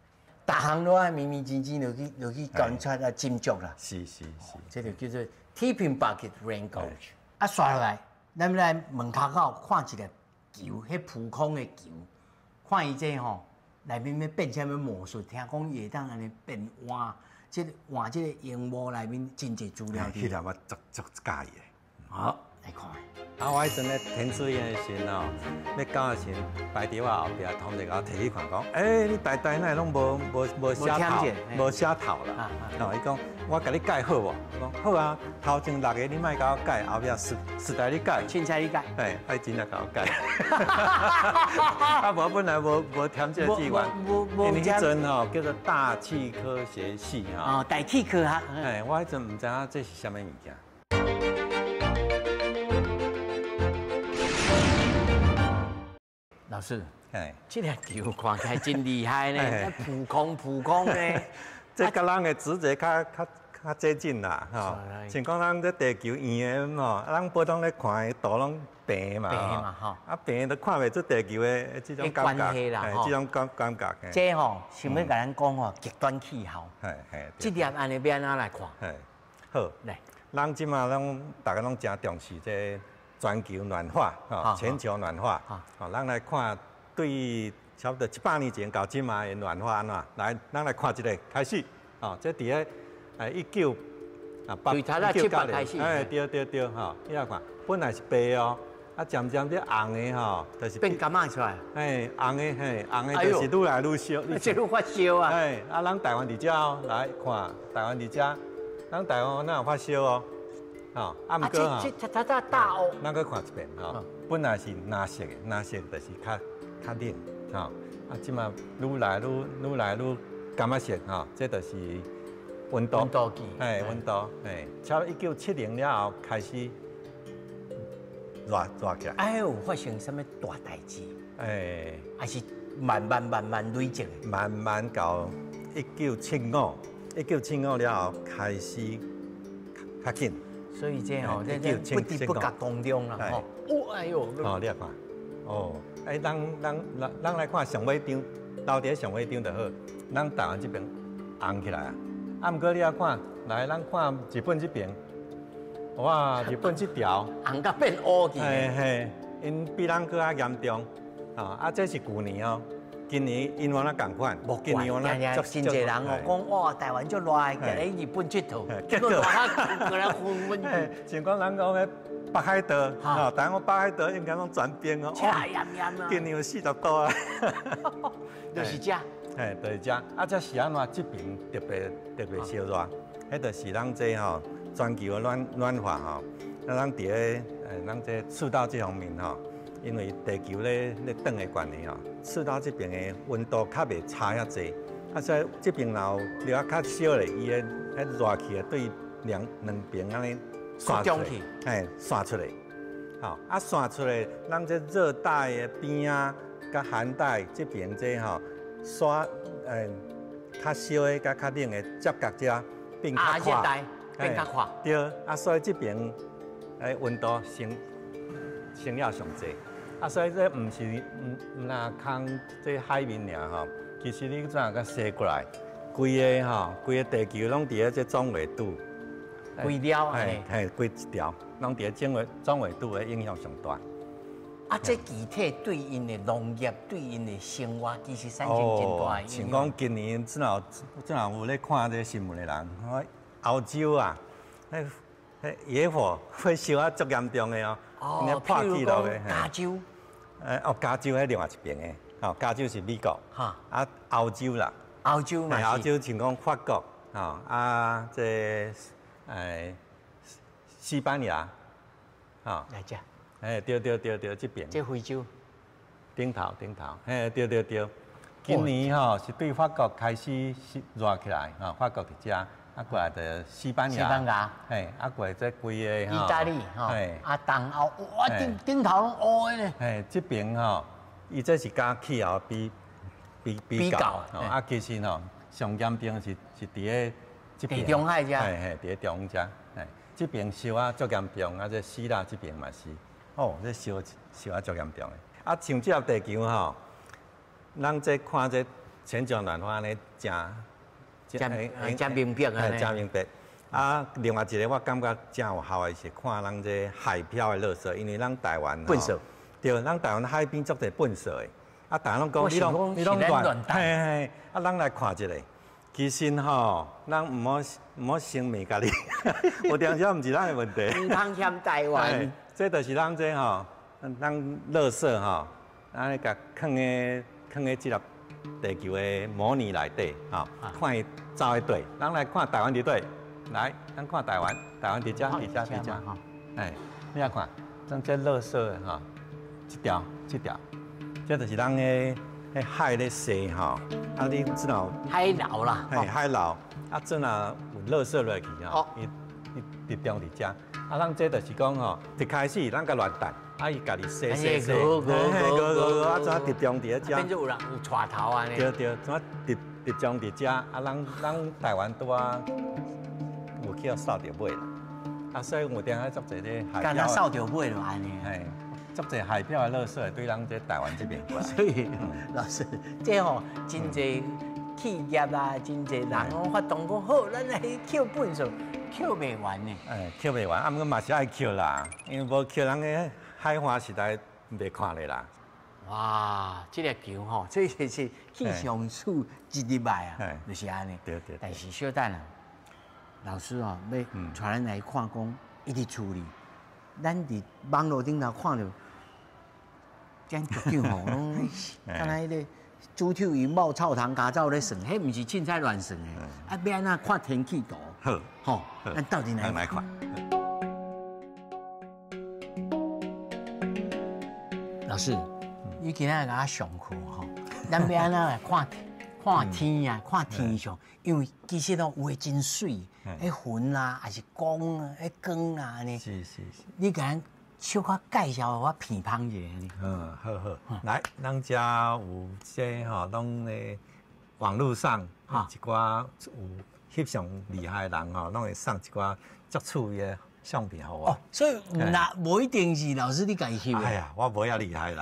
逐項攏愛密密緊緊落去落去觀察啊，斟酌啦。是是是，這就叫做 tipping bucket rain gauge。啊，紲落來，咱來門跤口看一个球，彼浮空的球，看伊這吼內面欲變啥物魔術？聽講伊會當按呢變換，這個換這個螢幕內面真濟資料。彼粒我足足佮意的。好，來看。啊，我彼陣咧填志願的時陣吼，欲交的時陣，排佇我後壁，同學共我提起看講，欸，你台大哪會攏無無無寫頭，無寫頭啦。哦，伊講，我共你改好無？講好啊，頭前六个你莫共我改，後壁時時代你改。凊彩你改。嘿，愛真正共我改。啊，無本來無填這個志願，因為彼陣吼叫做大氣科學系吼。哦，大氣科學。嘿，我彼陣毋知影這是啥物物件。老師，哎，這個球看起來真厲害呢，浮空浮空呢。這佮人的直覺較接近啦，吼。像講咱這地球圓的吼，咱普通咧看的圖攏平嘛，平嘛，吼。啊平都看袂出地球的這種感覺，這種感覺。這吼想欲共咱講吼極端氣候。這粒按呢欲按怎來看？好。來，咱這馬攏大家攏誠重視這全球暖化，吼，全球暖化，吼，咱來看對差不多100年前到這馬的暖化按怎？來，咱來看一下，開始，吼，這佇咧一九啊八一九九零，哎，對對對，吼，你來看，本來是白哦，啊，漸漸這紅的吼，就是變柑仔出來，哎，紅的嘿，紅的就是愈來愈燒，這愈發燒啊，哎，啊，咱台灣佇遮哦，來看台灣佇遮，咱台灣哪有發燒哦？吼，啊，毋過吼，咱閣看一遍吼，本來是藍色的，藍色就是較冷，吼，啊，這馬愈來愈愈來愈柑仔色，吼，這就是溫度，溫度計，哎，溫度，哎，差不多1970了後開始熱熱起來。哎，有發生啥物大代誌？哎，還是慢慢慢慢累積的？慢慢到1975，1975了後開始較緊。所以這吼，這不知不覺當中啦，吼，哦，哎喲，哦，你來看，哦，哎，咱來看上尾張，留佇上尾張就好。咱台灣這邊紅起來啊，啊，毋過你來看，來，咱看日本這邊，哇，日本這條紅甲變烏去，嘿嘿，𪜶比咱閣較嚴重，啊，這是舊年哦。今年𪜶原來仝款，今年原來真濟人哦，講哇，台灣足熱，共咧日本𨑨迌，結果熱啊，過來昏昏去。像講人講彼北海道，吼，台灣北海道應該攏全冰哦，赤炎炎啊！今年有40度啊，就是這。嘿，就是這。啊，這是按怎？這爿特別特別燒熱，彼就是咱這吼全球的暖化吼。啊，咱佇咧咱這赤道這方面吼。因為地球咧轉的關係吼，赤道這邊的溫度較袂差遐濟，啊，所以這邊若有熱較少咧，伊的彼熱氣會對兩邊按呢散出來，嘿，散出來，吼，啊，散出來，咱這熱帶的邊仔佮寒帶這邊這吼，散較燒的佮較冷的接觸遮變較快，變較快，對，啊，所以這邊溫度升了上濟。啊，所以這毋是毋若空這海面爾吼，其實你怎共踅過來，規个吼，規个地球攏佇咧這總緯度，規條嘿，嘿，規一條，攏佇咧總緯度的影響上大。啊，這具體對𪜶的農業、對𪜶的生活，其實產生真大影響。像講今年這若有咧看這新聞的人，歐洲啊，彼野火會燒啊足嚴重的哦。哦，譬如講加州。哦，加州彼另外一邊的，哦，加州是美國，啊，歐洲啦，歐洲嘛，歐洲像講法國，吼，啊，這西班牙，吼，來這，哎，對對對對，這邊，這非洲，頂頭頂頭，嘿，對對對，今年吼是對法國開始熱起來，吼，法國佇遮。啊，過來就西班牙，西班牙，嘿，啊過來這規个，意大利，吼，啊東歐，哇頂頭攏烏的呢。嘿，這邊吼，伊這是佮氣候比較，啊其實吼，上嚴重是佇咧這邊。地中海遮。嘿嘿，佇咧中遮，嘿，這邊燒啊足嚴重，啊這希臘這邊嘛是，哦，這燒啊足嚴重的。啊，像這粒地球吼，咱這看這全球暖化呢，誠。誠明白啊！誠明白。啊，另外一個我感覺誠有效的是看咱這海漂的垃圾，因為咱台灣糞掃，對，咱台灣海邊足濟糞掃的。啊，大家攏講你攏亂，嘿嘿。啊，咱來看一下，其實吼，咱毋好先罵家己，有當時毋是咱的問題。毋通嫌台灣。這就是咱這吼，咱垃圾吼，按呢共囥咧囥咧這粒地球的模擬內底，吼，看伊走佇佗，咱來看台灣佇佗，來，咱看台灣，台灣佇遮，佇遮，佇遮。哎，你來看，像這垃圾的吼，這條，這條，這就是咱的彼海咧洗吼，啊你知道？海流啦，嘿，海流，啊陣啊有垃圾落去吼，伊伊集中佇遮。啊，咱這就是講吼，一開始咱共亂彈，啊伊家己洗洗洗，嘿嘿，啊怎集中佇咧遮？變做有人有帶頭按呢。對對，怎集集中佇遮？啊，咱咱台灣拄仔有去予掃著尾啦。啊，所以有當仔足濟咧海漂。敢若掃著尾就按呢。嘿，足濟海漂的垃圾對咱這台灣這邊過來。所以老師，這吼真濟企業啊，真濟人攏發動講好，咱來抾糞埽，抾袂完呢。哎，抾袂完，啊，毋過嘛是愛抾啦，因為無抾，人个海岸實在袂看咧啦。哇，這個球吼，這個是氣象署一入來啊，就是按呢。對對。但是小等啊，老師哦，欲帶咱來看講，伊佇厝裡，咱佇網路頂頭看著，這局長吼，攏敢若彼個豬頭油冒臭糖加走咧算，彼毋是凊彩亂算的。啊，欲按怎看天氣圖？好，吼，咱鬥陣來來看。老師，你今仔共我上課吼，咱欲按怎來看看天啊，看天象？因為其實哦，有的真媠，彼雲啊，抑是光啊，彼光啊，按呢。是是是。你共咱小可介紹予我鼻芳一下呢？嗯，好好。來，咱遮有這吼，攏咧網路上一寡有翕相厲害的人吼，攏會送一寡足趣味的相片予我。哦，所以那無一定是老師你家己翕的。哎呀，我無遐厲害啦。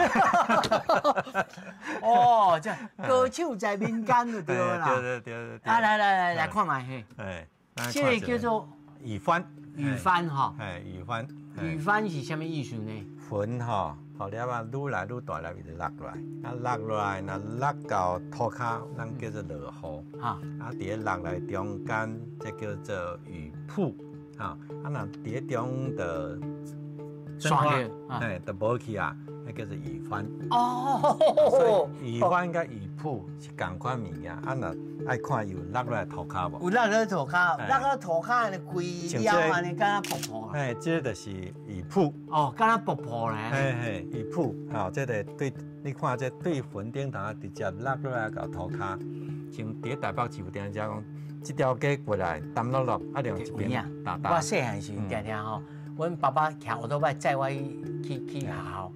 哦，這高手在民間就對啦。對對對對。啊，來來來來看覓嘿。哎，這個叫做雨帆。雨帆吼。哎，雨帆。雨帆是啥物意思呢？雲吼，予粒仔愈來愈大粒，伊就落落來。啊，落落來，若落到塗跤，咱叫做落雨。哈。啊，佇咧落來中間，這叫做雨瀑。哈，啊，若佇咧中就散去，嘿，就無去啊，彼叫做雨帆。哦。所以雨帆佮雨瀑是仝款物件。啊，若愛看有落落來塗跤無？有落落塗跤，落落塗跤按呢規粒按呢，敢若瀑布。嘿，這就是雨瀑。哦，敢若瀑布咧。嘿嘿，雨瀑，吼，這個對，你看這對雲頂頭直接落落來到塗跤，像佇咧台北市有定只講，這條街過來，澹漉漉，啊，另一邊澹澹。我細漢時定定吼，阮爸爸騎歐多擺載我去去學校，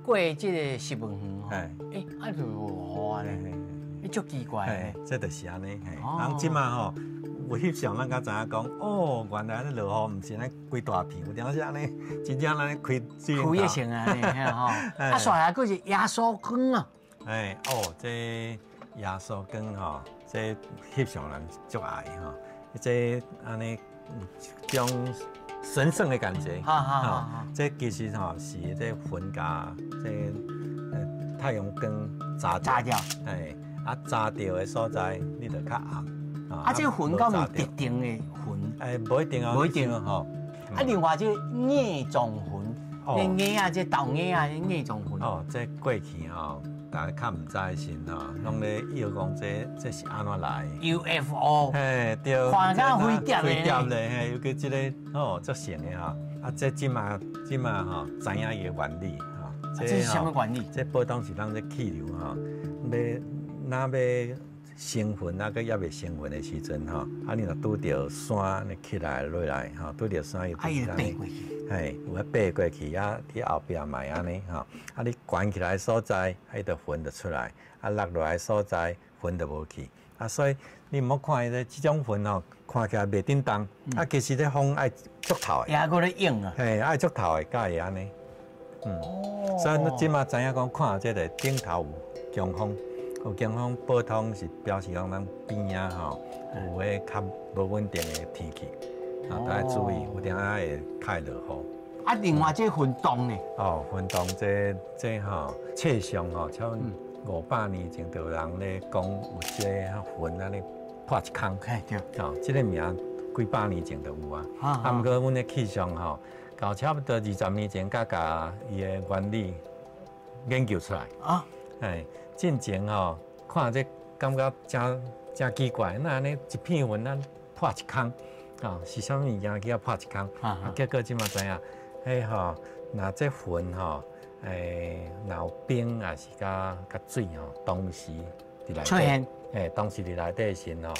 過這個石門園吼，欸，啊就落雨按呢，欸，足奇怪的。這就是按呢，嘿，人這馬吼有翕相，咱才知影講，哦，原來按呢落雨毋是按呢規大片，有當時按呢，真正按呢開水開的成按呢，吼。啊，煞來閣是耶穌光啊。哎，哦，這耶穌光吼，這翕相人足愛吼，這按呢有種神聖的感覺。哈，這其實吼是這雲共這太陽光砸砸著。哎，啊砸著的所在，你就較暗。啊，這雲敢有特定的雲？哎，無一定哦，無一定吼。啊，另外這雁狀雲，那雁仔這豆雁仔，雁狀雲。哦，這過去吼，大家較毋知的時吼，攏咧臆講這這是按怎來？UFO。嘿，對。看敢飛碟飛碟咧，嘿，尤其這个吼足神的吼，啊，這這馬這馬吼知影伊的原理吼。這是啥物原理？這普通是咱這氣流吼，欲若欲成雲啊，閣猶未成雲的時陣吼，啊，你若拄著山呢起來落來吼，拄著山伊啊，伊會爬過去。嘿，有彼爬過去啊，佇後壁嘛會按呢吼，啊，你懸起來的所在，啊，伊就雲就出來，啊，落落來的所在，雲就無去。啊，所以你毋好看伊個這種雲吼，看起來袂振動，啊，其實這風愛足透的。也閣咧湧啊。嘿，愛足透的，才會按呢。嗯。所以咱這馬知影講，看這个頂頭有強風。有強風，普通是表示講咱邊仔吼有彼較無穩定的天氣，啊，大家注意，有當仔會較會落雨。啊，另外這雲洞呢？哦，雲洞這這吼測相吼，差不多500年前就有人咧講有這個雲按呢破一空。嘿，對。哦，這个名幾百年前就有啊。啊，毋過阮的氣象吼，到差不多20年前才共伊的原理研究出來。啊。哎，進前吼看這感覺誠誠奇怪，哪按呢一片雲咱破一空，哦，是啥物物件去遐拍一空？啊，結果這馬知影，彼吼，若這雲吼，若有冰抑是佮佮水吼，同時佇內底出現，同時佇內底時吼，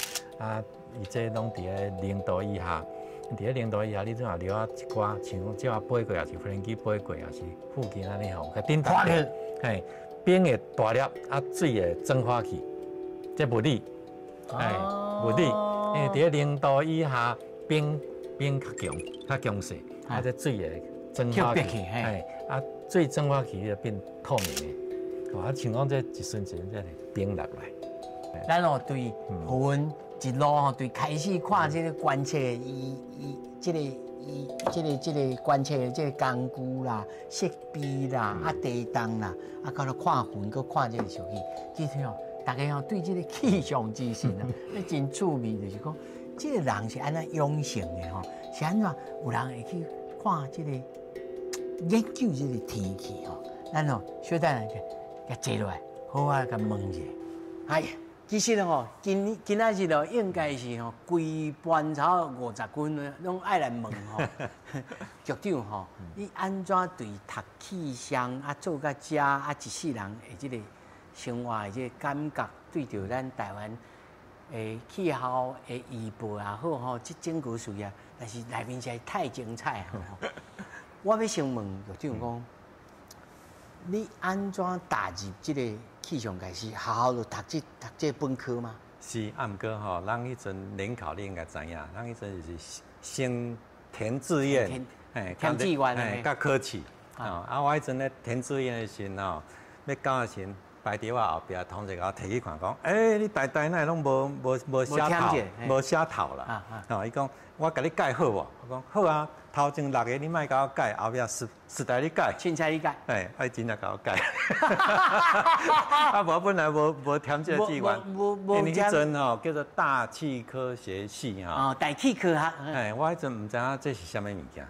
啊，伊這攏佇咧0度以下，佇咧零度以下，你怎若留啊一寡，像講鳥仔飛過，抑是飛機飛過，抑是附近按呢吼，共振動，嘿，冰會大粒，啊，水會蒸發去，這物理，物理，因為佇咧零度以下，冰較強，較強勢，啊，這水會蒸發去，嘿，啊，水蒸發去就變透明的，啊，像講這一瞬間，這冰落來。咱哦對雲一路吼，對開始看這個觀測伊伊這個伊這個這個觀測的這個工具啦、設備啦、啊地動啦，啊到了看雲，閣看這個數據，其實吼，大家吼對這個氣象資訊啊，彼真趣味，就是講這個人是按怎養成的吼？是按怎有人會去看這個研究這個天氣吼？咱吼小等下共坐落來，好好共問一下。哎，其實吼，今今仔日哦，應該是吼，規班差50分攏愛來問吼，局長吼，你按怎對讀氣象啊做到遮啊一世人的這個生活的這個感覺，對著咱台灣的氣候的預報也好吼，這整個事業，但是內面實在太精彩吼。我欲先問局長講，你按怎踏入這個氣象界？是學校就讀這本科嗎？是，啊，毋過吼，咱彼陣聯考你應該知影，咱彼陣就是先填志願，填志願，佮考試。啊，我彼陣咧填志願的時吼，欲交的時，排佇我後壁，同學共我提去看，講，欸，你台台哪會攏無寫頭，無寫頭啦。吼，伊講，我共你改好無？我講好啊，頭前六個你莫共我改，後壁實在你改。凊彩你改。欸，伊真正共我改。啊，無本來無填這個志願，因為彼陣吼叫做大氣科學系吼。哦，大氣科學。欸，我彼陣毋知影這是啥物物件，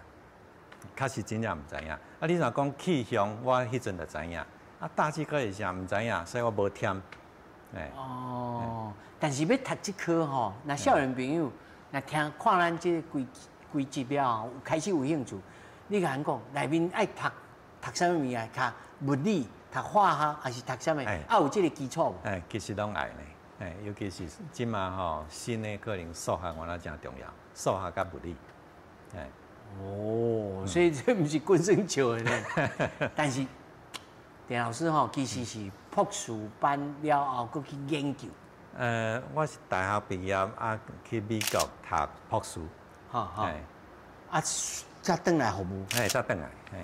確實真正毋知影。啊，你若講氣象，我彼陣就知影。啊，大氣科學啥毋知影，所以我無填。欸。哦，但是欲讀這科吼，若少年朋友若聽看咱這規規集了後，開始有興趣，你共阮講，內面愛讀讀啥物物件？較物理、讀化學，還是讀啥物？啊，有這個基礎無？欸，其實攏愛呢。欸，尤其是這馬吼，新的可能數學原來誠重要，數學佮物理。欸。哦，所以這毋是滾耍笑的呢。但是鄭老師吼，其實是博士班了後，閣去研究。我是大學畢業啊，去美國讀博士。哈哈。啊，才轉來服務。嘿，才轉來。嘿。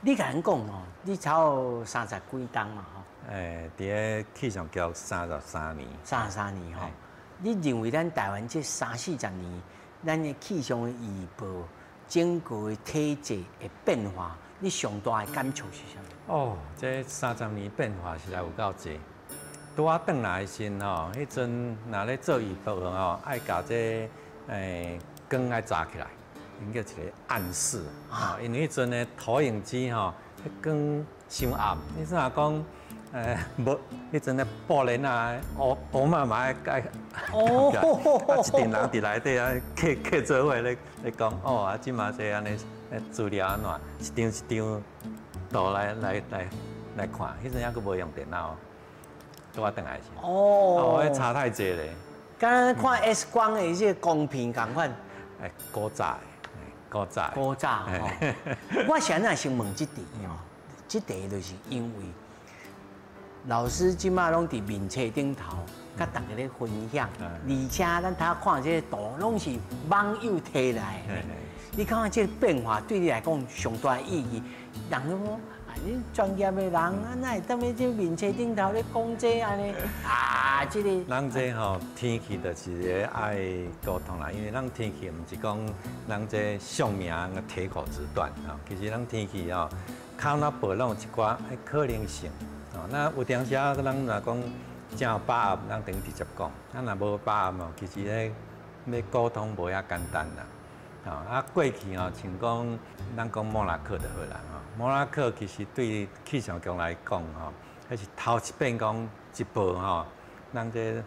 你共阮講吼，你超三十幾冬嘛吼？欸，佇咧氣象局33年。33年吼，你認為咱台灣這三四十年，咱的氣象的預報，整個的體制的變化，你上大的感觸是啥物？哦，這三十年變化實在有夠濟。拄仔轉來的時吼，彼陣若咧做預報吼，愛共這光愛查起來，𪜶叫一個暗室啊。因為彼陣的投影機吼，彼光傷暗。你若講，無，彼陣的布簾啊，烏烏麻麻愛蓋。哦。啊，一陣人佇內底啊，客客做伙咧咧講，哦啊，這馬這按呢資料按怎，一張一張圖來看，彼陣猶閣無用電腦，拄仔轉來時。哦。彼差太濟咧。敢若看 X 光的這個光片仝款。欸，古早的，古早。古早吼。我是按怎先問這題吼？這題就是因為老師這馬攏佇面冊頂頭，佮大家咧分享，而且咱頭看這個圖，攏是網友提來的。你感覺這個變化對你來講上大的意義？人攏講啊，你專業的人啊，哪會踮咧這面冊頂頭咧講這按呢？啊，這個。咱這吼天氣就是一個愛溝通啦，因為咱天氣毋是講咱這相名個鐵口直斷啊。其實咱天氣吼，較哪報攏有一寡可能性。哦，那有當時啊，咱若講真有把握，咱等於直接講；啊，若無把握哦，其實咧欲溝通無遐簡單啦。哦，啊，過去哦，像講咱講莫拉克就好啦。吼，莫拉克其實對氣象局來講吼，彼是頭一遍講一報吼，咱這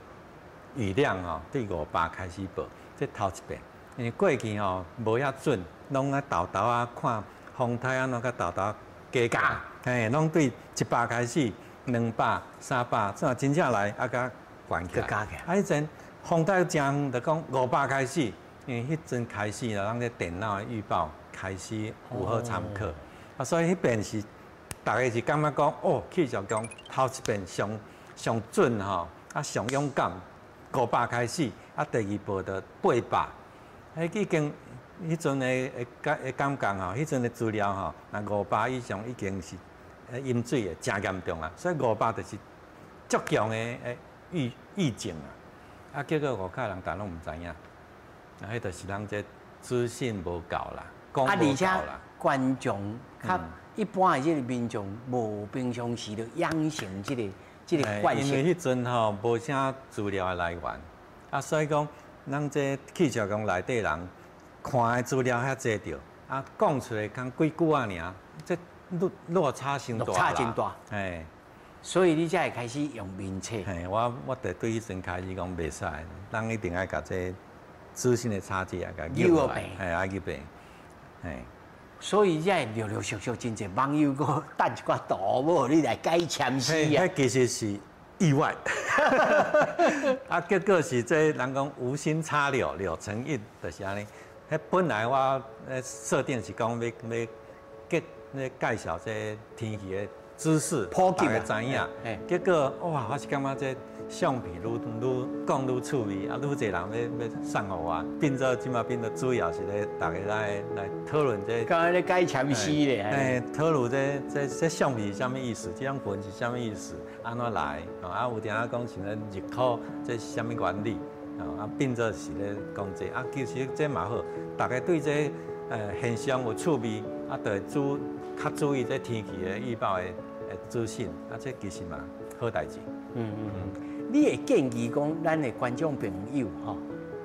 雨量吼對500開始報，這頭一遍。因為過去吼無遐準，攏愛沓沓仔看風颱按怎共沓沓加加，嘿，攏對100開始，200、300，這若真正來啊，共懸起來。加起來。啊，彼陣風颱誠遠，就講五百開始，因為彼陣開始啦，咱這電腦的預報開始有好參考，啊，所以彼遍是逐家是感覺講，哦，氣象局頭一遍上上準吼，啊上勇敢，五百開始，啊第二步就800，彼已經彼陣的感覺吼，彼陣的資料吼，若五百以上已經是淹水的，誠嚴重啊，所以五百就是足強的預警啊，啊結果外口人逐攏毋知影，啊，彼就是咱這資訊無夠啦，講無夠啦。觀眾較一般的這個民眾無平常時就養成這個慣性。因為彼陣吼無啥資料的來源，啊，所以講咱這氣象局內底人看的資料遐濟著，啊，講出來講幾句仔爾，這落差傷大。落差真大。嘿。所以你才會開始用面冊。嘿，我就對彼陣開始講袂使，咱一定愛共這資訊的差距啊，共扭來，嘿，愛去變，嘿。所以才會陸陸續續真濟網友閣等一寡圖，欲予你來解簽詩啊。彼其實是意外，啊，結果是這人講無心插柳，柳成蔭，就是按呢。彼本來我設定是講欲欲介紹這天氣的知識，普及。大家知影。結果哇，我是感覺這相片愈愈講愈趣味，啊，愈濟人欲送予我，變做這馬變做主要是咧，逐家來討論這。剛剛咧解簽詩咧。欸，討論這相片是啥物意思？這種雲是啥物意思？按怎來？啊，有定仔講像咧日晡，這是啥物原理？啊，變做是咧講這，啊，其實這嘛好，逐家對這現象有趣味，啊，就會較注意這天氣的預報的資訊，啊，這其實嘛好代誌。嗯，你會建議講，咱的觀眾朋友吼，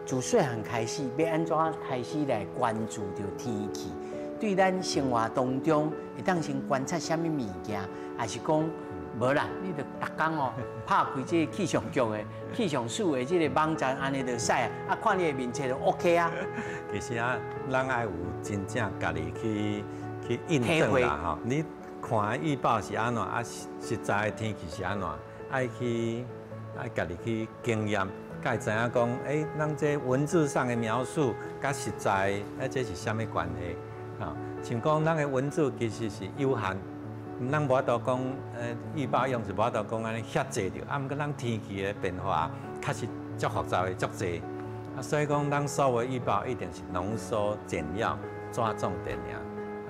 自細漢開始，欲按怎開始來關注著天氣？對咱生活當中，會當先觀察啥物物件，抑是講無啦？你著逐工哦，拍開這個氣象局的氣象署的這個網站，按呢就使啊，啊，看你的面冊就 OK 啊。其實啊，咱愛有真正家己去印證啦吼。你看預報是按怎，啊，實在的天氣是按怎，愛去愛家己去經驗，才會知影講，欸，咱這文字上的描述，佮實在，欸，這是啥物關係？啊，像講咱的文字其實是有限，咱無法度講，預報用是無法度講按呢遐濟著，啊，毋過咱天氣的變化確實足複雜的，足濟，啊，所以講咱所有預報一定是濃縮簡要，抓重點爾。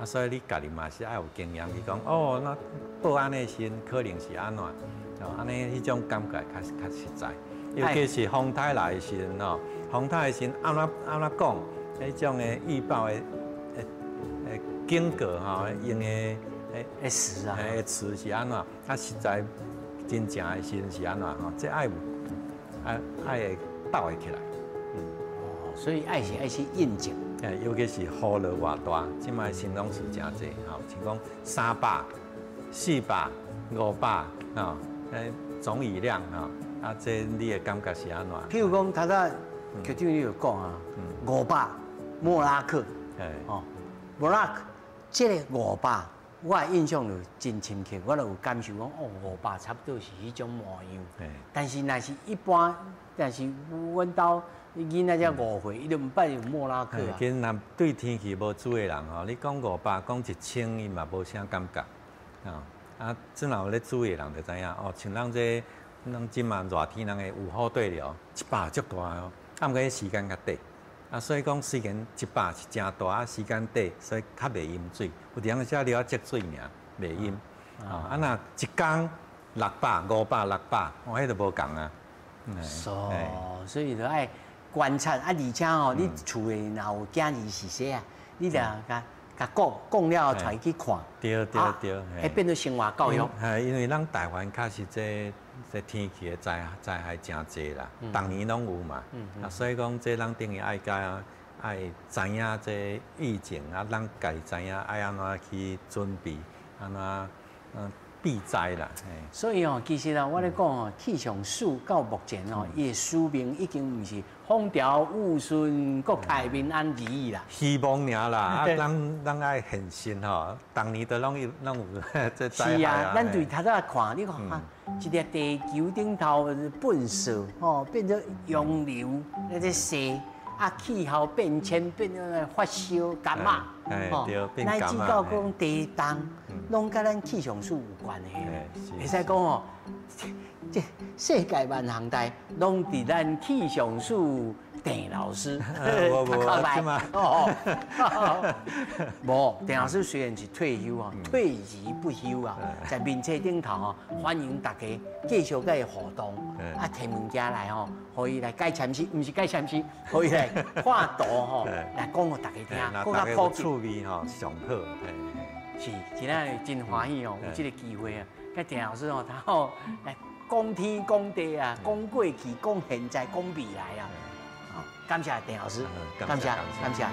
啊，所以你家己嘛是愛有經驗去講，哦，那報按呢時陣可能是按怎，哦，按呢彼種感覺較實在。尤其是風颱來的時陣吼，風颱的時陣按怎按怎講，彼種的預報的警告吼，用的詞啊，的詞是按怎，啊，實在真正的時陣是按怎吼，這愛有愛會鬥會起來。嗯，哦，所以愛是愛去印證。欸，尤其是雨落偌大，這擺形容詞誠濟吼，像講300、400、500，吼，欸，總雨量吼，啊，這你的感覺是按怎？譬如講，頭拄局長你有講啊，五百莫拉克，哦，莫拉克，這個五百，我的印象就真深刻，我就有感受講，哦，五百差不多是彼種模樣。但是若是一般，但是阮兜囡仔才5歲，伊就毋捌用莫拉克啊。其實若對天氣無注意的人吼，你講五百，講1000，伊嘛無啥感覺。啊，真若有咧注意的人就知影，哦，像咱這咱這馬熱天，人會有雨對流，100足大哦，啊，毋過彼時間較短。啊，所以講雖然100是誠大，啊，時間短，所以較袂淹水。有當時了積水爾，袂淹。啊，若一工600、500、600，哦，彼就無仝啊。哦，所以就愛觀察啊，而且吼，你厝裡若有囝兒是啥啊，你就共共講講了後，帶伊去看。對對對，彼變做生活教育。係，因為咱台灣確實這天氣的災害誠濟啦，逐年攏有嘛。啊，所以講這咱等於愛共愛知影這預警啊，咱家己知影愛按怎去準備，按怎避避災啦。所以哦，其實啊，我咧講哦，氣象署到目前哦，伊的使命已經毋是風調雨順、國泰民安而已啦。希望爾啦，啊，咱愛現實吼，逐年都攏有攏有這災害。是啊，咱對頭拄仔看，你看啊，一粒地球頂頭糞掃吼，變做洋流那個沙。啊，氣候變遷變做發燒感冒，吼，乃至到講地動，攏佮咱氣象署有關係。會使講哦，這世界萬項代攏佇咱氣象署鄭老師，哦，無，鄭老師雖然是退休啊，退而不休啊，在面冊頂頭哦，歡迎大家繼續佮伊互動，啊，提物件來吼，予伊來解簽詩，毋是解簽詩，予伊來畫圖吼，來講予大家聽，閣較普及。趣味吼上好，是，真正真歡喜哦，有這個機會啊，佮鄭老師哦，他吼來講天講地啊，講過去，講現在，講未來啊。感謝鄭老師，感謝感謝。